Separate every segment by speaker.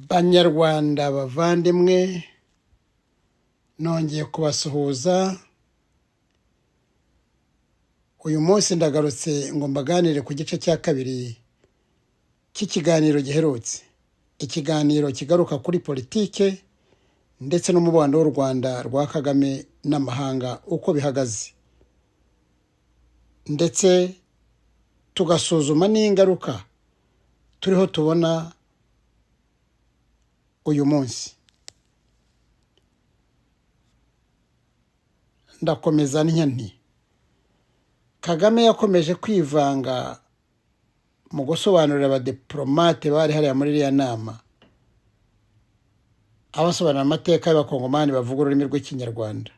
Speaker 1: Banyarwanda bavandimwe, nongeye kubasuhuza. Uyu munsi ndagarutse ngo mbaganire ku gice cya kabiri cy'ikiganiro giherutse, ikiganiro kigaruka kuri politike ndetse n'umubano w'u Rwanda rwa Kagame n'amahanga uko bihagaze, ndetse tugasuzuma n'ingaruka turiho tubona uyu munsi. Ndakomeza nti Kagame yakomeje kwivanga mu gusobanurira abadiporomate bari hariya muri iriya nama, abasobanurira amateka y'Abakongomani bavuga ururimi rw'Ikinyarwanda,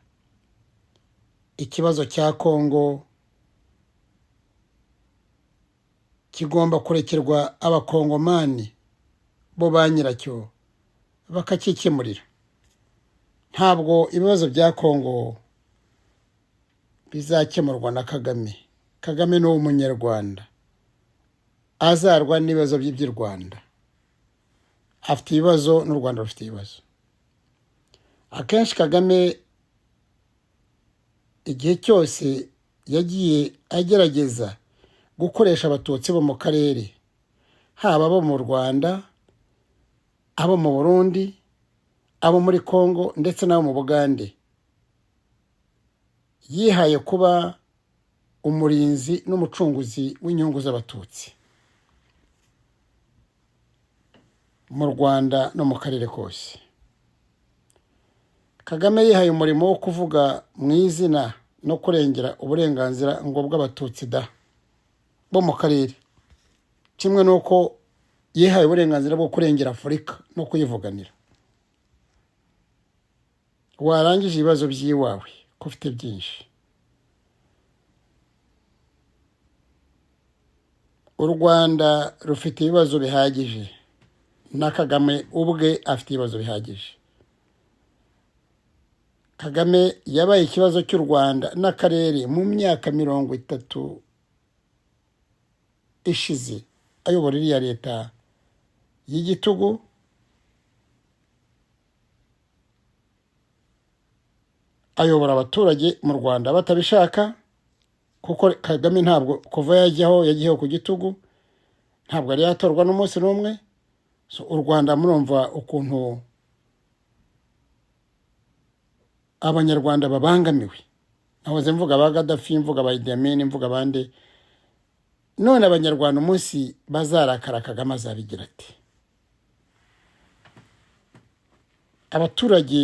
Speaker 1: ikibazo cya Kongo kigomba kurekerwa Abakongomani bo ba nyiracyo bakakikemurira. Ntabwo ibibazo bya Kongo bizakemurwa na Kagame. Kagame ni Umunyarwanda, azarwa n'ibibazo bye by'u Rwanda. Afite ibibazo n'u Rwanda rufite ibibazo. Akenshi Kagame igihe cyose yagiye agerageza gukoresha Abatutsi bo mu karere, haba abo mu Rwanda, abo mu Burundi, abo muri Kongo ndetse n'abo mu Bugande. Yihaye kuba umurinzi n'umucunguzi w'inyungu z'Abatutsi mu Rwanda no mu karere kose. Kagame yihaye umurimo wo kuvuga mu izina no kurengera uburenganzira ngo bw'Abatutsi da bo mu karere, kimwe n'uko yihaye uburenganzira bwo kurengera Afurika no kuyivuganira. Warangije ibibazo by'iwawe ko ufite byinshi. U Rwanda rufite ibibazo bihagije, na Kagame ubwe afite ibibazo bihagije. Kagame yabaye ikibazo cy'u Rwanda n'akarere mu myaka 30 ishize ayobora iriya leta y'igitugu, ayobora abaturage mu Rwanda batabishaka, kuko Kagame ntabwo kuva yajyaho yagiyeho ku gitugu, ntabwo yari yatorwa n'umunsi n'umwe. So, u Rwanda murumva ukuntu Abanyarwanda babangamiwe. Nahoze mvuga ba Gaddafi, mvuga ba Idi Amin, mvuga abandi. None Abanyarwanda umunsi bazarakara Kagame azabigira ati abaturage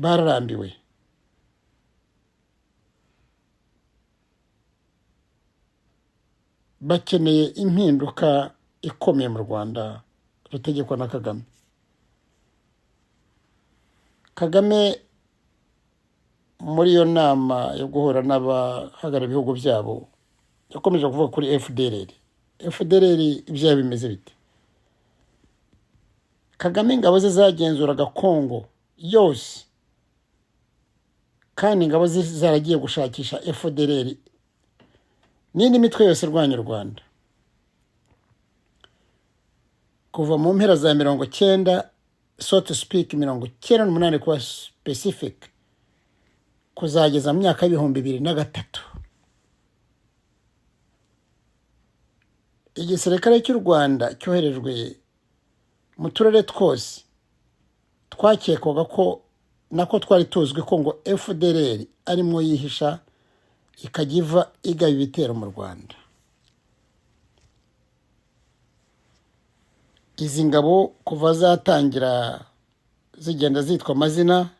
Speaker 1: bararambiwe. Bakeneye impinduka ikomeye mu Rwanda rutegekwa na Kagame. Kagame muri iyo nama yo guhura n'abahagarariye ibihugu byabo yakomeje kuvuga kuri FDLR. FDLR ibyaha bimeze bite? Kagame ingabo ze zagenzuraga Kongo yose, kandi ingabo ze zaragiye gushakisha FDLR n'indi mitwe yose irwanya u Rwanda. Kuva mu mpera za 90, so to speak, 98 kuba specific, kuzageza mu myaka y'2003, igisirikare cy'u Rwanda cyoherejwe mu turere twose twakekwaga ko nako twari tuzwi ko ngo FDLR arimo yihisha ikajya iva igaba ibitero mu Rwanda. Izi ngabo kuva zatangira zigenda zitwa amazina,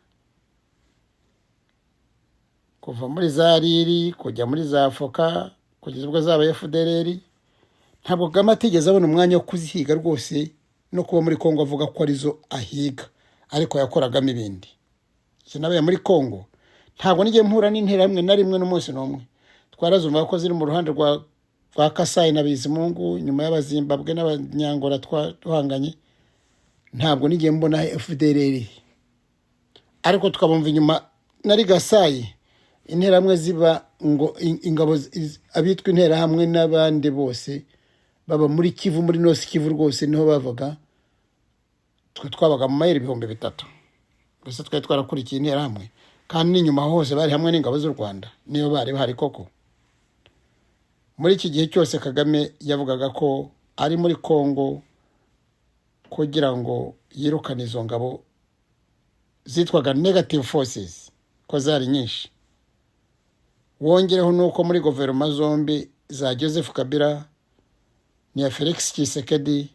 Speaker 1: kuva muri za riri kujya muri za foka kugeza ubwo zaba FDLR, ntabwo Kagame atigeze abona umwanya wo kuzihiga rwose no kuba muri Kongo avuga ko arizo ahiga, ariko yakoragamo ibindi. Sinabaye muri Kongo, ntabwo nijye mpura n'interahamwe na rimwe n'umunsi n'umwe. Twarazumva ko ziri mu ruhande rwa Kasayi na Bizimungu, nyuma y'Abazimbabwe n'Abanyangora twahanganye, ntabwo nijye mbona FDLR, ariko tukabumva inyuma nari Gasayi interahamwe ziba ngo ingabo abitwa interahamwe n'abandi bose baba muri Kivu, muri North Kivu rwose niho bavaga. Twe twabaga mu mayeri 3000 mbese, twari twarakurikiye Interahamwe, kandi n'inyuma hose bari hamwe n'ingabo z'u Rwanda, niyo bari bahari koko. Muri iki gihe cyose Kagame yavugaga ko ari muri Congo kugira ngo yirukane izo ngabo zitwaga negative forces, ko zari nyinshi. Wongereho nuko muri guverinoma zombi za Joseph Kabila n'iya Felix Tshisekedi,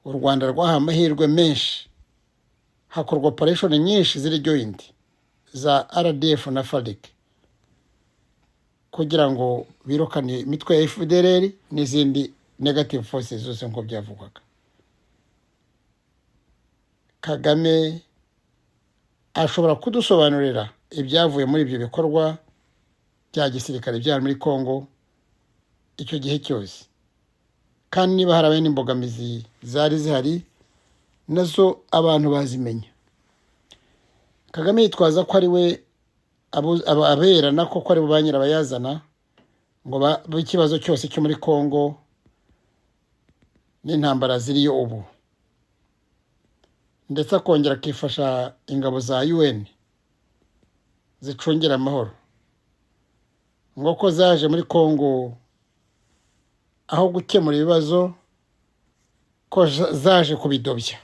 Speaker 1: u Rwanda rwahawe amahirwe menshi, hakorwa operation nyinshi ziri joint za RDF na FARDC kugira ngo birukane imitwe ya FDLR n'izindi negative forces zose nk'uko byavugwaga. Kagame ashobora kudusobanurira ibyavuye muri ibyo bikorwa bya gisirikare byari muri Congo icyo gihe cyose, kandi niba harabaye n'imbogamizi zari zihari, nazo abantu bazimenya. Kagame yitwaza ko ari we abera, nako ko ari bo ba nyirabayazana ngo ikibazo cyose cyo muri Congo n'intambara ziriyo ubu, ndetse akongera akifasha ingabo za UN zicungira amahoro, ngo ko zaje muri Congo aho gukemura ibibazo, ko zaje kubidobya,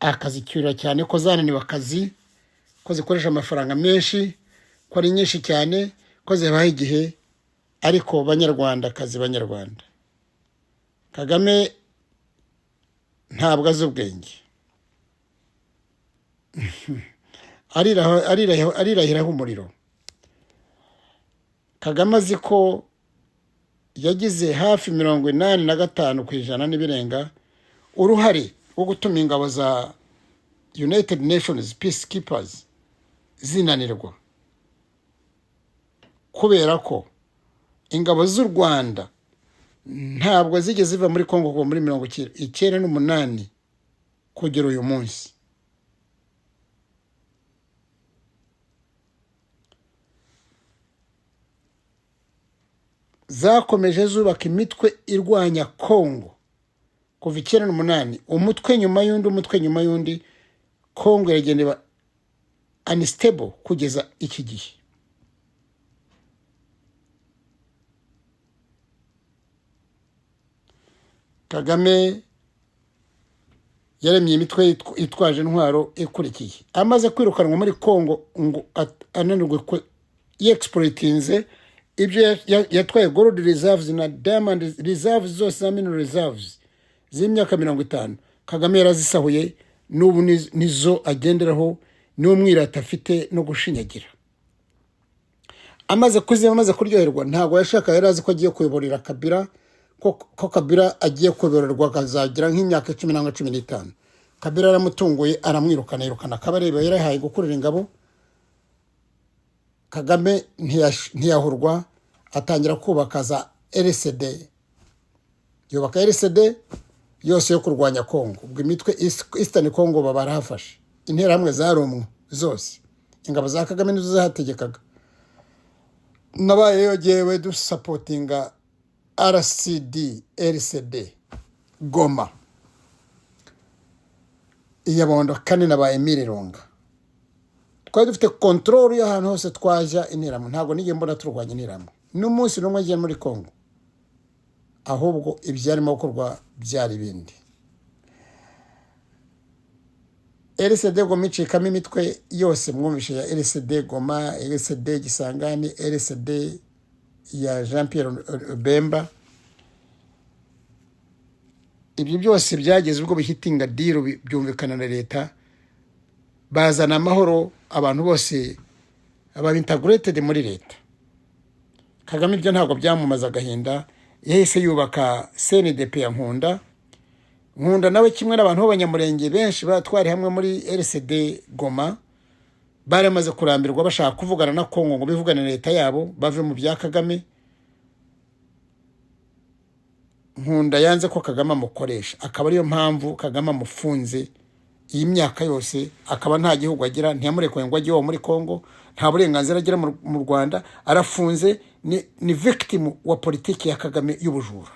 Speaker 1: akazicyurira cyane ko zananiwe akazi, ko zikoresha amafaranga menshi, ko ari nyinshi cyane, ko zibaha igihe. Ariko Banyarwandakazi, Banyarwanda, Kagame ntabwo azi ubwenge. Arirahiraho umuriro. Kagame azi ko yagize hafi 85% n'ibirenga uruhare rwo gutuma ingabo za United Nations Peacekeepers zinanirwa, kubera ko ingabo z'u Rwanda ntabwo zigeze ziva muri Congo kuva muri 98 kugera uyu munsi. Zakomeje zubaka imitwe irwanya Congo kuva 98, umutwe nyuma y'undi, umutwe nyuma y'undi. Congo iragenda iba unstable kugeza iki gihe. Kagame yaremye imitwe yitwaje intwaro ikurikiye amaze kwirukanwa muri Congo, ngo ananirwe yexploitinze ibyo yatwaye, gold reserves na diamond reserves zose za mineral reserves z'imyaka 50. Kagame yarazisahuye, n'ubu nizo agenderaho, niwo mwirata afite no gushinyagira. Amaze kuzima, amaze kuryoherwa, ntabwo yashaka, yari azi ko agiye kuyoborera Kabila, ko Kabila agiye kuyoborerwa akazagira nk'imyaka 10 nangwa 15. Kabila aramutunguye, aramwirukana, yirukana Kabarebe yarahaye gukorera ingabo. Kagame ntiyahurwa, atangira kubaka za RCD, yubaka RCD yose yo kurwanya Congo. Ubwo imitwe Eastern Congo baba barahafashe, Interahamwe zarumwe zose, ingabo za Kagame nizo zahategekaga. Nabayeyo jyewe, dusupportinga RCD RCD Goma, iyabondo kane na ba Emile Runga. Twari dufite control y'ahantu hose twajya. Interahamwe ntabwo nigeze mbona turwanya Interahamwe n'umunsi n'umwe agiye muri Congo, ahubwo ibyarimo gukorwa byari ibindi. RCD Goma icikamo imitwe yose mwumvishe ya RCD Goma, RCD Kisangani, RCD ya Jean Pierre Bemba. Ibyo byose byageze ubwo bihitinga deal, byumvikana na leta, bazana amahoro, abantu bose baba integrated muri leta. Kagame ibyo ntabwo byamumaze agahinda, yahise yubaka CNDP ya Nkunda. Nkunda nawe kimwe n'abantu b'Abanyamurenge benshi batwari hamwe muri RCD Goma, bari bamaze kurambirwa, bashaka kuvugana na Kongo ngo bivugane na leta yabo, bave mu bya Kagame. Nkunda yanze ko Kagame amukoresha, akaba ariyo mpamvu Kagame amufunze iyi myaka yose, akaba nta gihugu agira. Ntiyamurekuye ngo ajye iwabo muri Congo, nta burenganzira agira mu Rwanda, arafunze. Ni victim wa politiki ya Kagame y'ubujura.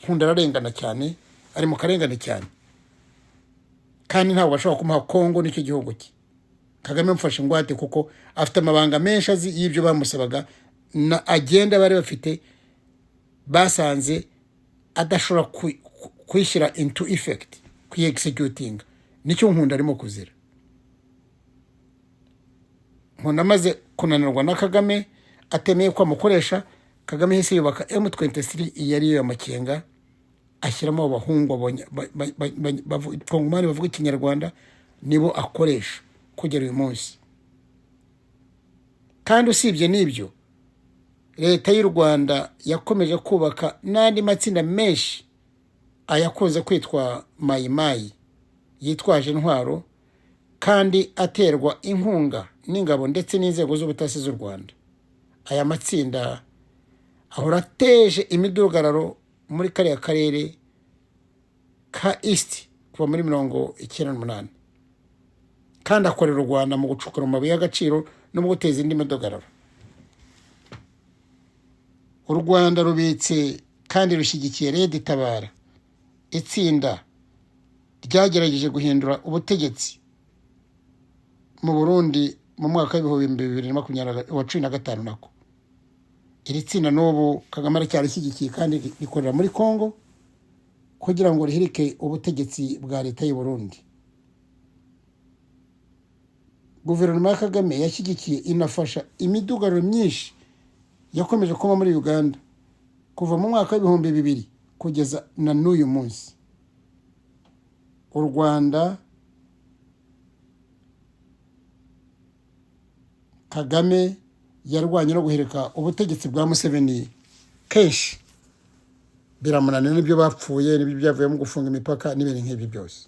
Speaker 1: Nkunda ararengana cyane. Ari mu karengane cyane, kandi ntabwo bashobora kumuha Kongo, nicyo gihugu cye. Kagame amufashe ingwate kuko afite amabanga menshi azi y'ibyo bamusabaga na agenda bari bafite, basanze adashobora kuyishyira into effect, kuyi-executinga. Nicyo Nkunda arimo kuzira. Nkunda amaze kunanirwa na Kagame, atemeye ko amukoresha, Kagame yahise yubaka M23, iyi ariyo ya Makenga, ashyiramo abahungu Kongomani bavuga Ikinyarwanda, nibo akoresha kugera uyu munsi. Kandi usibye n'ibyo, leta y'u Rwanda yakomeje kubaka n'andi matsinda menshi, ayakunze kwitwa Mayimayi, yitwaje intwaro kandi aterwa inkunga n'ingabo ndetse n'inzego z'ubutasi z'u Rwanda. Aya matsinda ahora ateje imidugararo muri kariya karere ka East kuva muri 98, kandi akorera u Rwanda mu gucukura amabuye y'agaciro no mu guteza indi midugararo. U Rwanda rubitse kandi rushyigikiye RED Tabara, itsinda ryagerageje guhindura ubutegetsi mu Burundi mu mwaka w'2015. Nako iri tsinda n'ubu Kagame aracyarishyigikiye kandi rikorera muri Congo kugira ngo rihirike ubutegetsi bwa leta y'u Burundi. Guverinoma ya Kagame yashyigikiye inafasha imidugararo myinshi yakomeje kuba muri Uganda kuva mu mwaka w'2000 kugeza na n'uyu munsi. U Rwanda, Kagame yarwanye no guhirika ubutegetsi bwa Museveni kenshi biramunanira, n'ibyo bapfuye, n'ibyo byavuyemo gufunga imipaka n'ibintu nk'ibyo byose.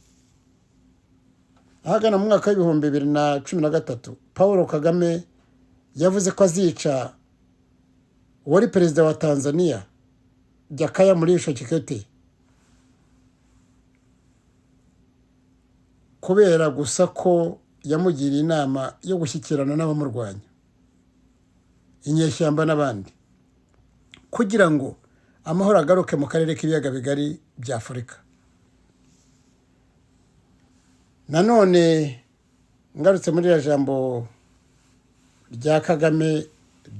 Speaker 1: Ahagana mu mwaka w'2013, Paul Kagame yavuze ko azica uwari perezida wa Tanzania, Jakaya Mrisho Kikwete, kubera gusa ko yamugiriye inama yo gushyikirana n'abamurwanya, inyeshyamba n'abandi, kugira ngo amahoro agaruke mu karere k'Ibiyaga Bigari bya Afurika. Nanone ngarutse muri iriya jambo rya Kagame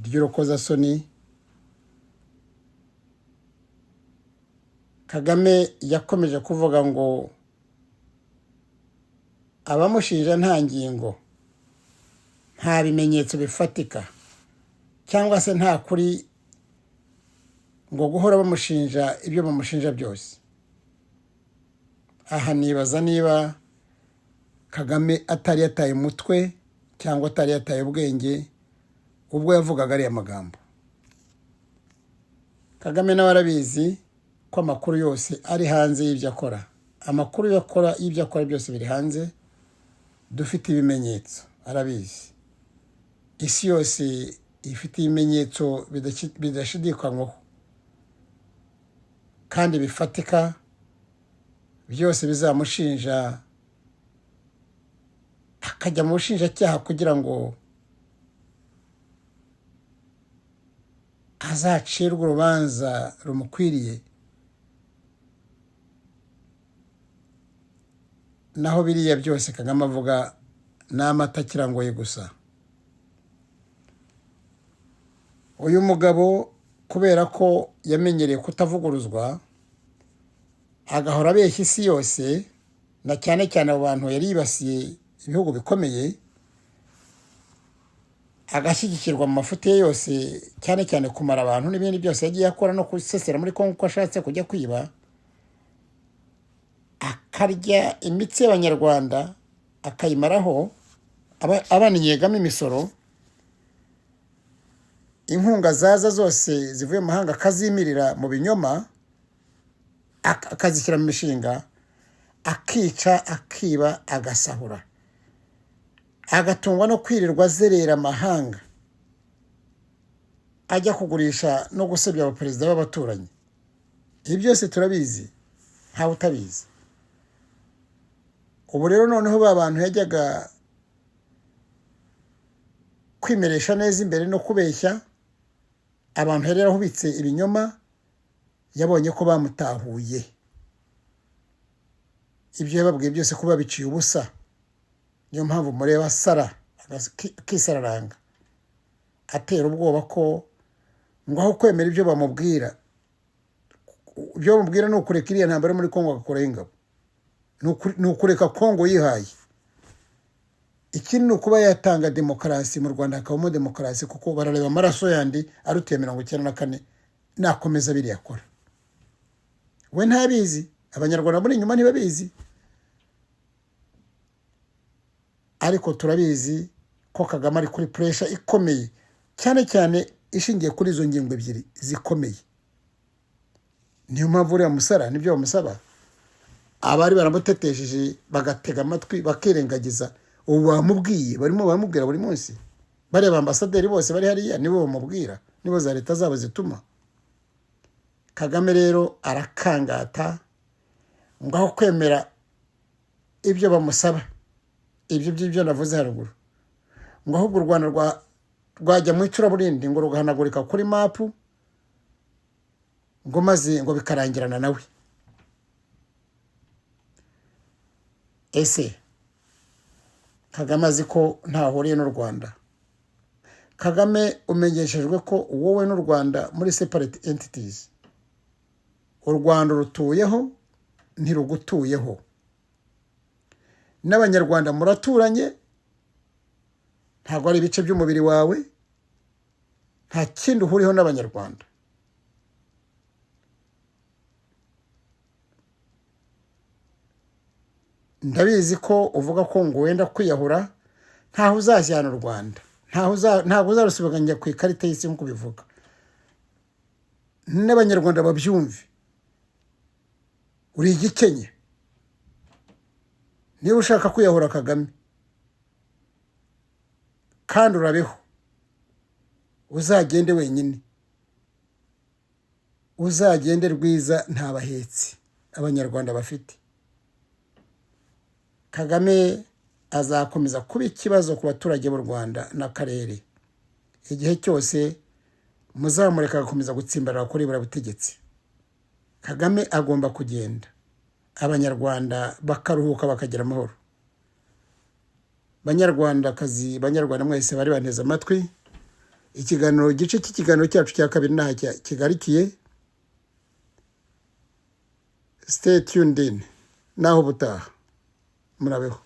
Speaker 1: ry'urukozasoni, Kagame yakomeje kuvuga ngo abamushinja nta ngingo, nta bimenyetso bifatika, cyangwa se nta kuri, ngo guhora bamushinja ibyo bamushinja byose. Aha nibaza niba Kagame atari yataye umutwe cyangwa atari yataye ubwenge ubwo yavugaga ariya magambo. Kagame nawe arabizi ko amakuru yose ari hanze y'ibyo akora. Amakuru yakora, y'ibyo akora byose biri hanze, dufite ibimenyetso, arabizi. Isi yose ifite ibimenyetso bidashidikanywaho kandi bifatika, byose bizamushinja akajya mu bushinjacyaha kugira ngo azacirwe urubanza rumukwiriye. Naho biriya byose Kagame avuga ni amata akirangoye gusa. Uyu mugabo, kubera ko yamenyereye kutavuguruzwa, agahora abeshya isi yose, na cyane cyane abo bantu yari yibasiye, ibihugu bikomeye, agashyigikirwa mu mafuti ye yose, cyane cyane kumara abantu n'ibindi byose yagiye akora no gusesera muri Kongo uko ashatse kujya kwiba, akarya imitsi y'Abanyarwanda akayimaraho, abaninyegamo imisoro, inkunga zaza zose zivuye mu mahanga akazimirira mu binyoma, akazishyira mu mishinga, akica, akiba, agasahura, agatungwa no kwirirwa azerera amahanga ajya kugurisha no gusebya abaperezida b'abaturanyi. Ibi byose turabizi, ntawe utabizi. Ubu rero noneho ba bantu yajyaga kwimeresha neza imbere no kubeshya abantu yari yarahubitse ibinyoma, yabonye ko bamutahuye. Ibyo yababwiye byose kuba biciye ubusa. Niyo mpamvu mureba sara akisararanga, atera ubwoba ko ngo aho kwemera ibyo bamubwira, ibyo bamubwira ni ukureka iriya ntambara yo muri Kongo, agakuraho ingabo, ni ukureka Kongo yihaye. Ikindi ni ukuba yatanga demokarasi mu Rwanda, hakabamo demokarasi, kuko barareba amaraso yandi arutiye 94 nakomeza biriya akora. We ntabizi, Abanyarwanda muri inyuma ntibabizi, ariko turabizi ko Kagame ari kuri pressure ikomeye cyane cyane, ishingiye kuri izo ngingo ebyiri zikomeye. Niyo mpamvu uriya musara nibyo bamusaba. Abari baramutetesheje bagatega amatwi bakirengagiza, ubu bamubwiye, barimo baramubwira buri munsi. Bariya ba ambasaderi bose bari hariya nibo bamubwira, nibo za leta zabo zituma. Kagame rero arakangata ngo aho kwemera ibyo bamusaba, ibyo by'ibyo navuze haruguru, ngo ahubwo u Rwanda rwajya mu icuraburindi, ngo rugahanagurika kuri map, ngo maze ngo bikarangirana nawe. Ese Kagame azi ko ntahuriye n'u Rwanda? Kagame, umenyeshejwe ko wowe n'u Rwanda muri separate entities. U Rwanda rutuyeho, ntirugutuyeho, n'Abanyarwanda muraturanye, ntabwo ari ibice by'umubiri wawe, nta kindi uhuriyeho n'Abanyarwanda. Ndabizi ko uvuga ko ngo wenda kwiyahura, ntaho uzajyana u Rwanda, ntabwo uzarusibanganya ku ikarita y'isi nk'uko ubivuga. N'Abanyarwanda babyumve, uri igikenye. Niba ushaka kwiyahura Kagame, kandi urabeho, uzagende wenyine, uzagende rwiza, nta bahetsi Abanyarwanda bafite. Kagame azakomeza kuba ikibazo ku baturage b'u Rwanda n'akarere igihe cyose muzamureka agakomeza gutsimbarara kuri buriya butegetsi. Kagame agomba kugenda, Abanyarwanda bakaruhuka, bakagira amahoro. Banyarwandakazi, Banyarwanda mwese bari banteze amatwi, ikiganiro, igice cy'ikiganiro cyacu cya kabiri ntaha kigarikiye. Stay tuned in, naho ubutaha, murabeho.